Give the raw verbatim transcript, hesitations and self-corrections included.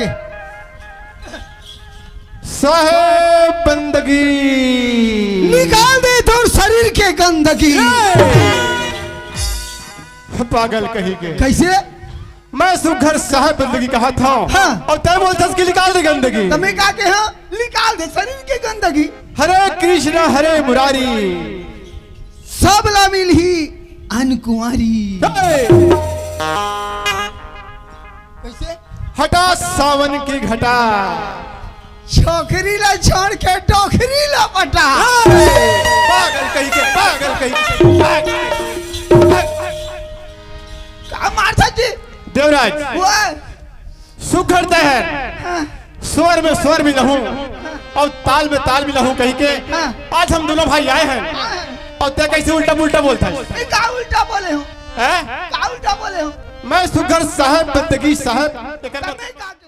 के। साहेब बंदगी। निकाल दे तोर शरीर के गंदगी। पागल कहीं के। कैसे? मैं सुघर साहेब बंदगी कहा था। हाँ। अउ तैं बोलथस कि निकाल दे गंदगी। त मैं का कहेंव? निकाल दे शरीर के गंदगी। हरे कृष्ण हरे मुरारी। सब ला मिलही अनकुंवारी। हे! कैसे? हटा सावन की घटा। छोकरी ला छोड़ के डोकरी ला पटा। हे! पागल कहीं के, पागल कहीं के। का मारथस जी? देवराज। वो सुघर तैं हर। हाँ। स्वर में स्वर मिलाहूं अउ ताल में ताल मिलाहूं कहीं के। हाँ। आज हम दोनों भाई आए हैं। हाँ। अउ तैं कैसे उल्टा पुल्टा बोलथस? मैं का उल्टा बोले हूँ? हैं? का उल्टा बोले हूँ? मैं सुघर साहेब बंदगी साहेब। तब मैं का